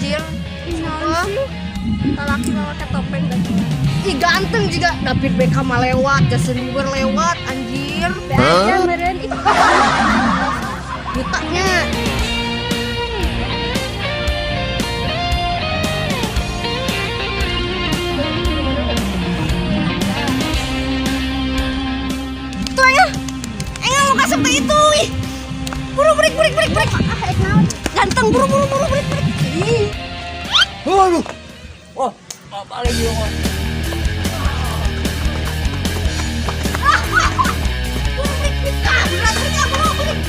anjir. Ih, naon sih? Lalaki mah make topeng ganteng. Ih, ganteng juga David Beckham mah lewat, Justin Bieber lewat anjir. Be aja meureun ih. Butanya. Tuh enggak. Enggak mau kasep teh itu ih. Buru break break break break. Ah, ek naon? Ganteng buru buru buru break break. Ih. Waduh. Wah, apa lagi mah? Buru break break. Ah, berat break ah, buru break.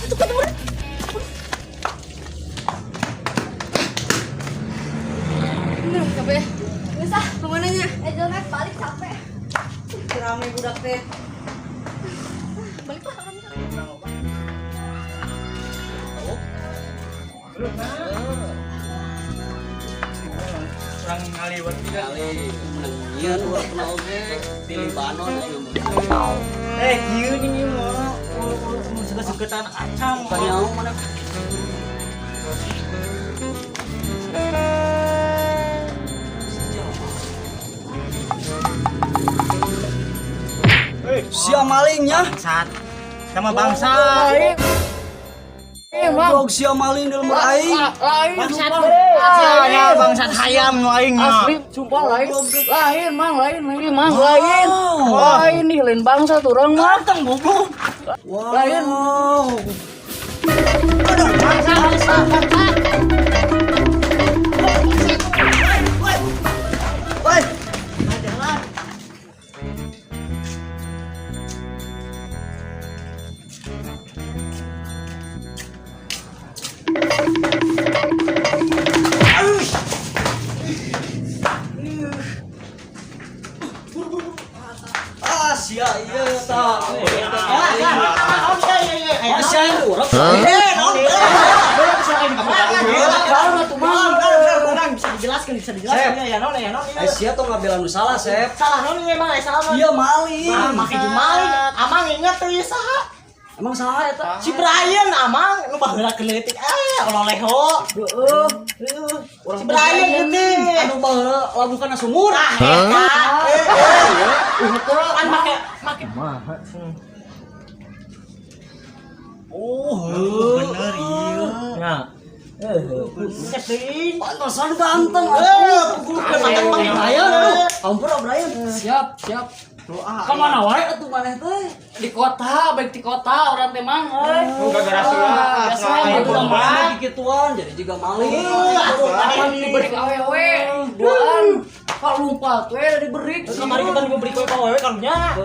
Itu kan buru. Bener, capek. Nggak sah, kemana nya? Eh, jalan balik capek. Rame budak teh. Balik lah orang. Urang ngaliwet juga. Kali menang urang kenal oge di Libanon aing mah. Eh, kieu nih ieu mah. Mun suka-suketan acam. Kanyaho mana? Sia malingnya. Bangsat. Sama bangsa. Goblok sia maling di lemur aing. Lain. Bangsat. Sumpah. Sia bangsat hayam nu aing mah. Asli, sumpah lain. Lain, Mang, lain, lain, Mang, lain. Lain nih, lain bangsa tuh orang mah. Ganteng goblok. Wow. Lain. Aduh. Woi. Ah, sia ieu ta. Ah, sia urang. Eh, naon? Kalau tuh Mang. Bisa dijelaskan, bisa dijelaskan ya, non ya, non. Eh, sia tuh ngabela nu salah, Sep. Salah non emang, salah non. Iya maling. Make jeung maling. Amang inget tuh ieu saha? Emang salah eta? Si Brian amang nu baheula keleutik ah ololeho. Heeh. Si Brian itu. Anu baheula labuh kana sumur. Ah, eta. Kan make make. Oh, bener iya. Nah. Teuing. Pantesan ganteng. Eh, Brian aduh. Ampura Brian. Siap, siap. Kamana wae atuh maneh teh? Di kota, baik di kota orang teh Mang, euy. Gara-gara sia. Biasa Aing mah korban. Gituan jadi juga maling. Kan diberi awewe, duaan. Kok lompat we diberi. Kemarin kita diberi kue awewe karunya.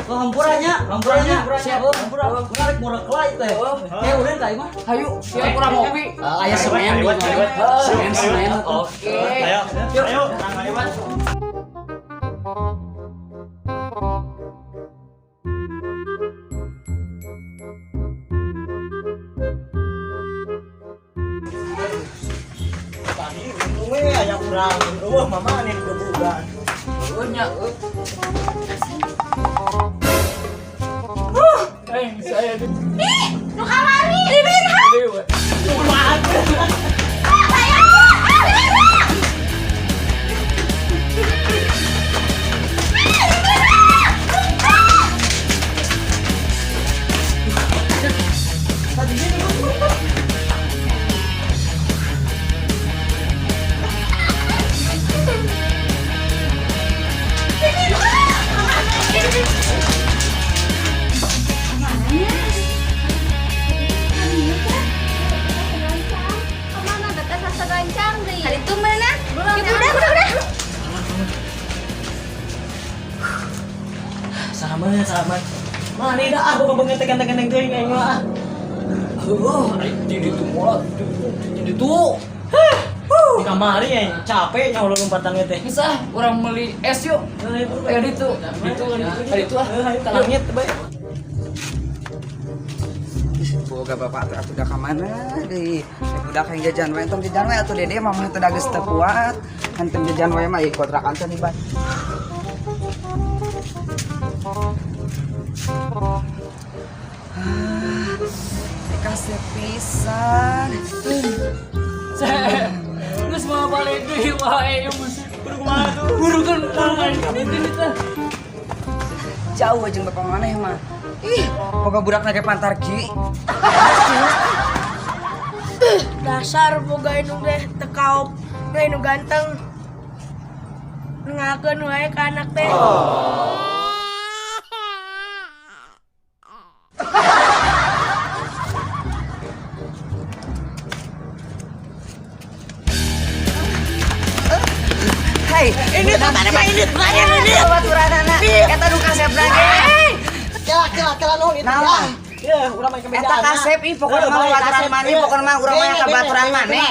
Oh, hampuranya, hampuranya. Siap. Oh, hampura. Menarik murah kelai teh. Eh, udah ka mah. Hayu, siap kurang ngopi. Ah, aya semen. Liwat, liwat. Semen, semen. Oke. Ayo, ayo, lewat. Tadi untungnya aya urang, eueuh mama nih digebugan. Heuh nya. Saya Ih, nu kamari. Dibin ha. Ah, saya. Kemana batas rasa gancang deh. Hari itu mana? Belum. Ya, udah, udah, udah. Sama, sama. Mana dah aku kebangetan ganteng-ganteng teuing aing mah. Heuh, di ditu moal, di ditu. Di kamari ya capek nya ulah lompatan teh. Geus ah, urang meuli es yuk. Ayo ditu, ditu, ditu, ditu ah. Ayo ka langit bae. Boga bapak teh atuh da ka mana deui. Eh, budak yang jajan wae, entong jajan wae atuh Dede, mama teh da geus teu kuat. Hantem jajan wae mah, ih, kontrakan teh nih, Ban. Ah, kasep pisan. Geus mau balik deui wae ieu mah. Buru kumaha tuh? Buru kan buru kan ini teh. Jauh jeung bapak maneh mah. Ih, boga budak ge pantar ki. Dasar boga indung teh teu kaop nu ganteng. Nengakeun wae ka anak teh. Hei, Ini tuh tadi mah ini terakhir ini. Baturanana. Eta nu kasepna ge. Kela kela kela nuhun itu. Naon? Ya, urang mah Eta kasep ih pokona mah baturan maneh, pokona mah urang mah ka baturan maneh.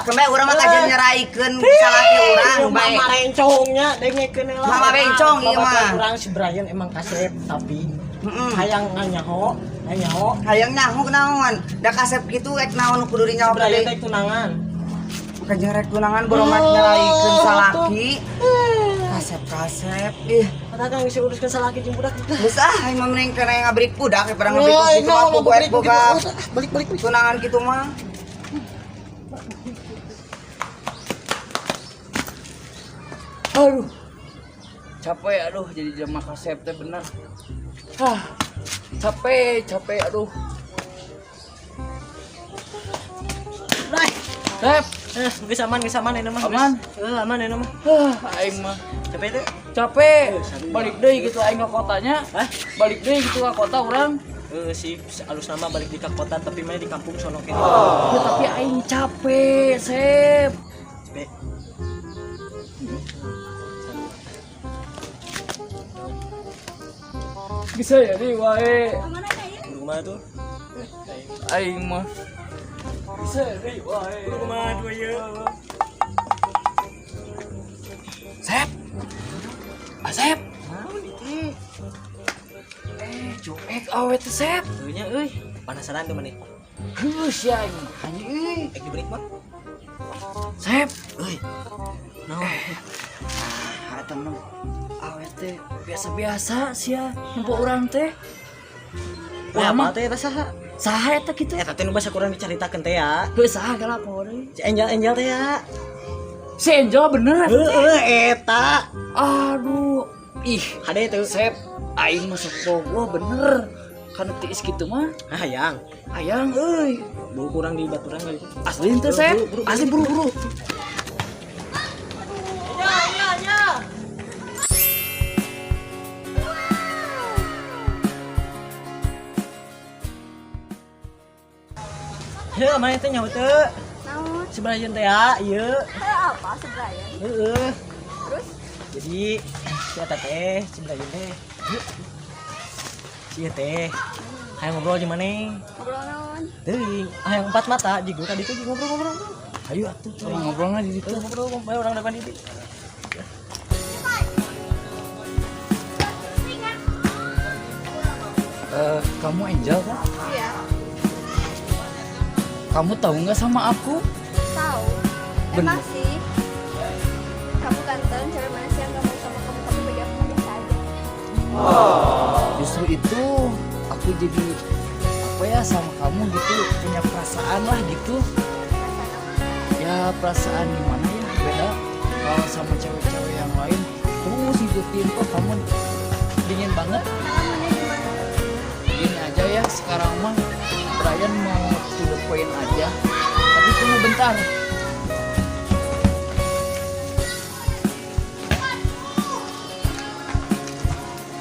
Kembe urang mah kajian nyeraikeun salaki urang bae. Mama rencongnya dengekeun heula. Mama bencong ieu mah. Urang si Brian emang kasep tapi Heeh. hayang nganyaho, nganyaho. Hayang nyaho naon? Da kasep kitu rek naon nu kudu dinyaho Brian deui. teh tunangan. Kajian rek tunangan boro mah nyeraikeun salaki. Kasep-kasep ih. Kata kang geus uruskeun salaki jeung budak. Geus ah, aing mah mending kana ngabrik budak daripada ngabrik kitu mah boga boga Balik balik balik. tunangan kitu mah. Aduh. Capek aduh jadi jelema kasep teh bener. Hah. Capek, capek aduh. Bray. Sep, Eh, geus aman, geus aman ini mah. Aman? Heeh, aman ini mah. Hah, aing mah Capek teh? capek. Balik deui gitu aing ke kotanya. Hah? Balik deui gitu ke kota urang. Eh, si alus nama balik di ke kota tapi mah di kampung sono kene. Ya, tapi aing capek, Sep. Capek. Bisa ya nih wae. Kemana kayaknya? Buru kumaha tuh? Aing mah. Bisa ya nih wae. Buru kumaha tuh ieu? Sep. Asep. Eh, cuek awet teh, Sep. Tuh nya euy, penasaran tuh maneh. Heuh sia aing mah. Anjing euy. Ek dibalik mah. Sep. Euy. Naon? Ah, eta mah Awet teh biasa-biasa sia nempo urang teh. Wah, Urang mah apa teh eta saha? Saha eta kitu? Eta teh nu basa kurang dicaritakeun teh ya. Heuh saha galak poho deui. Si Angel Angel teh ya. Si Angel bener eta teh. Heeh, eta. Aduh, ih, Hade teu. Sep, aing masuk bogo bener. Kana tiis kitu mah, Ah, hayang. hayang euy. Buru kurang di baturan kali. Asli henteu, Sep. Asli buru-buru. Ya, ya, ya. Heuh, mana teh nyaho teu? Naon? Si Brian teh ya, ieu. Eh, apa si Brian? Heeh. Terus? Jadi si eta teh, si Brian teh. Si ieu teh. Hayang ngobrol jeung maneh. Ngobrol naon? Teuing, hayang empat mata jigo tadi tuh ngobrol-ngobrol. Ayo atuh, urang ngobrolna di ditu. Ngobrol, ngobrol orang depan ini. Eh, kamu Angel kan? Iya, Kamu tahu nggak sama aku? tahu. Bener. Emang sih. Kamu ganteng, cewek mana sih yang gak mau sama kamu, tapi bagi aku mah biasa aja. Justru itu aku jadi apa ya sama kamu gitu, punya perasaan lah gitu. Perasaan apa? Ya perasaan gimana ya, beda kalau sama cewek-cewek yang lain terus ngikutin kok kamu dingin banget. Pengalamannya gimana? Gini aja ya, sekarang mah Brian mau to the point aja, tapi tunggu bentar.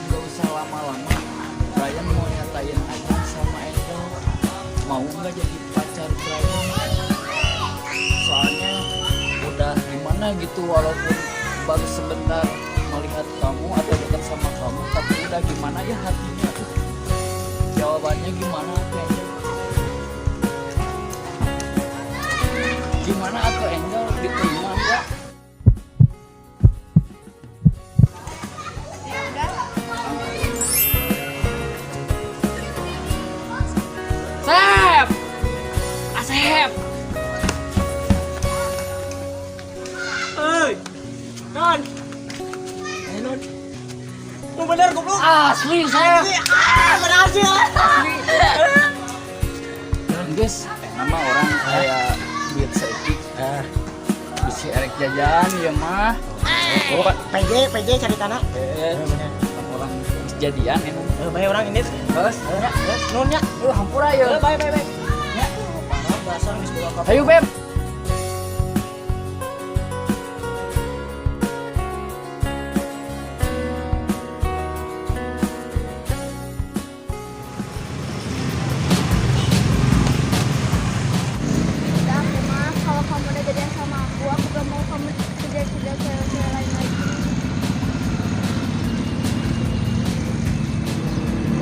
Nggak usah lama-lama, Brian mau nyatain aja sama Angel, mau nggak jadi pacar Brian? Soalnya udah gimana gitu, walaupun baru sebentar melihat kamu atau dekat sama kamu, tapi udah gimana ya hatinya tuh. Jawabannya gimana tuh, Angel? Gimana atau Angel, diterima enggak? Ya udah. Sep! Non. Eh, non. Lu bener goblok. Asli saya. Ah, berhasil. Guys, nama urang kayak duit saeutik. Bisi erek jajan ya mah. Oh, PJ, PJ cari tanah. Eh, urang geus jadian ya. Eh, bae urang ini. Terus, Ya, nun ya. Hampura ya. Eh, bae, bae, bae. Ya. Parah dasar geus boga kabar. Ayo, Beb. Udah, aku mah kalau kamu udah jadian sama aku gak mau kamu kejar-kejar cewek-cewek lain lagi.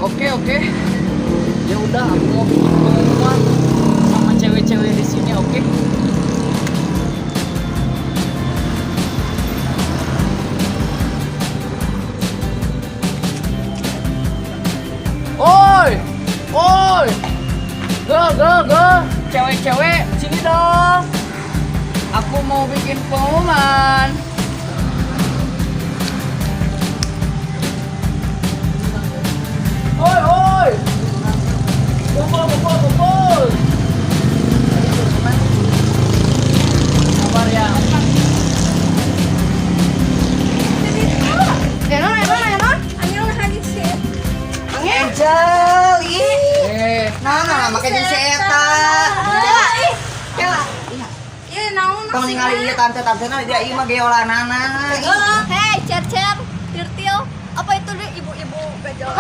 Oke. Ya udah, aku mau bikin pengumuman sama cewek-cewek di sini, oke? Oi! Oi! Go, go, go! Cewek-cewek, sini dong. Aku mau bikin pengumuman. Oi, oi! Kumpul, kumpul, kumpul! Sabar ya. Enon, enon, enon. Angel hadis sih. Angel, ih. Eh, Nah, nah, make jeung si eta. Ih, Ya, iya naon tong ningali ieu tante-tante na dia ieu mah geolanana. Hei, cer-cer, tirtil, apa itu deh ibu-ibu gak jelas.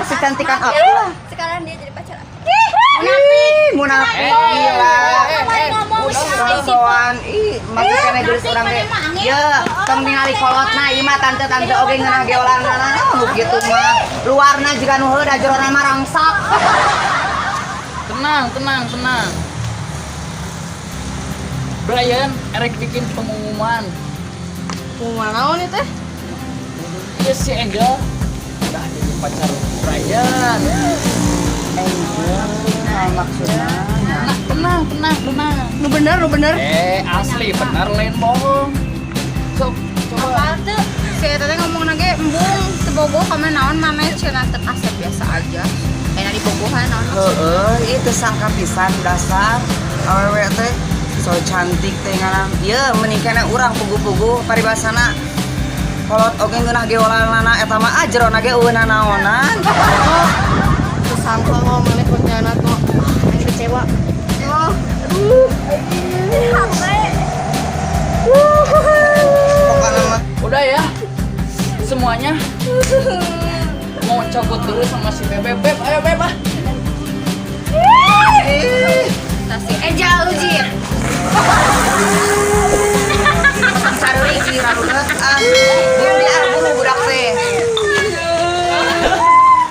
Masih cantikan aku lah. Sekarang dia jadi pacar aku. Ih, munafik gila. eh, Ngomong Sosokan, ih, masih kena geus urang ge. Ya, tong ningali kolotna ieu mah tante-tante oge ngeunah geolanana. Oh, gitu mah. Luarna jiga nu heuda jerona mah rangsak. Tenang, tenang, tenang. Brian, erek bikin pengumuman. Pengumuman naon itu teh? Ya si Angel udah jadi pacar Brian. Angel, nah, maksudnya. Nah, tenang, tenang, tenang. Nu bener, nu bener. Eh, asli benar lain bohong. Sok, coba. Apaan tuh? Si eta teh ngomong ge embung teu bogoh ka naon maneh cenah teu kasep biasa aja. Kayak di bogohan naon maksudna. Heeh, itu sangka pisan dasar awewe teh so cantik teh ngaran. Ieu mending kana urang pugu-pugu paribasana. Kolot oge ngeunah geolanana eta mah ah jerona ge eueuh nanaonan. Oh, teu sangka ngomong maneh pengkhianat kok. Aing kecewa. Oh, aduh. Sampai Pokokna mah Udah ya. Semuanya mau cabut dulu sama si Beb. Beb, ayo Beb ah.